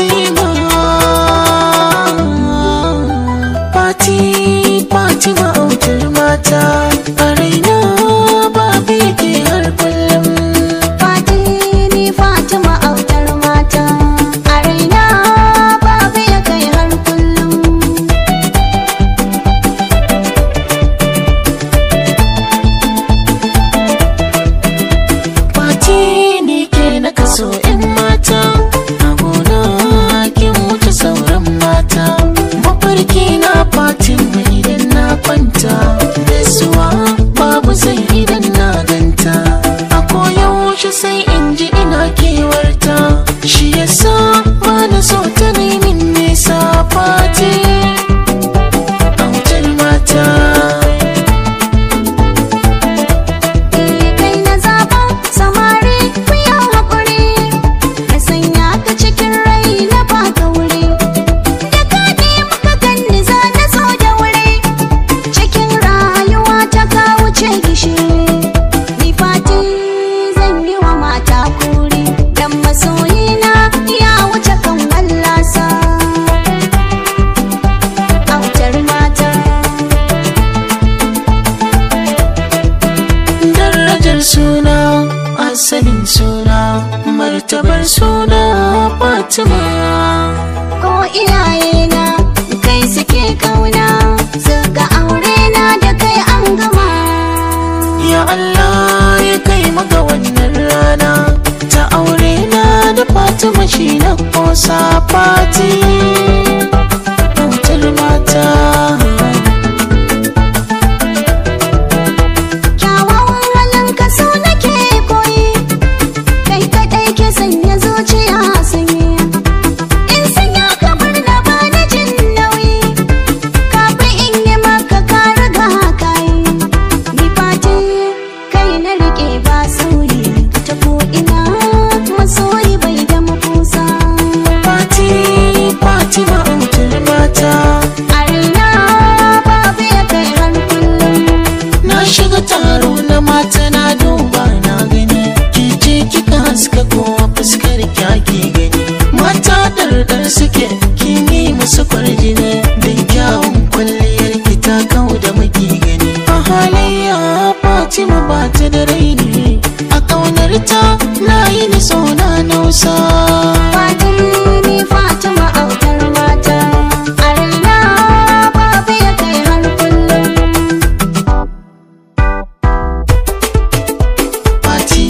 Fatima, Fati, Fatima autar mata, a raina babu yake har kullum. Fati ni Fatima autar mata, a raina babu ya kai har kullum. Fati ni ke na kaso 'yan mata, a gona kin wuce sauran mata. Mafarki na Fatima idan na kwanta, gaisuwa babu sai idan na ganta. A koyaushe sai in ji ina kewarta, shi yasa ba na so ta nemin nisa. Fati, autar mata. Kai na zaɓa samari ku yi haƙuri, na sanya ka cikin rai na baka wuri. Da ka muka ganni za na zo da wuri, cikin rayuwa ta ka wuce gishiri. Ni Fati zan yi wa mata kuri, dan masoyina ya wuce kan wallasa. Autar mata. Darajar suna, asalin suna, martabar suna Fatima. Ko iyayena kai suke kauna, suka aure na da kai an gama. Ya Allah ya kai maka wannan rana ta aure na da Fatima, shi na kosa. Fati, autar mata. Kyawawan halin ka so nake koyi, kai kaɗai ke sanya zuciya sanyi. In sanya kamar na ba na jin nauyi, kafin in yi maka ka riga ka yi. Ni Fati kai na riƙe ba sauri, ta ko ina masoyi bai da makusa. Fati, Fatima autar mata. A raina babu ya kai har kullum. Na shiga taro na mata na duba na gani, ke ce kika haska kowa fuskar kyaki gani. Mata ɗarɗar suke kin yi musu kwarjini, don kyawun kwalliyar ki ta kau da muke gani. A halayya Fatima ba ta da raini, a ƙaunar ta na yi ni so na nausa. Fati ni Fatima autar mata, a raina babu ya kai har kullum. Fati,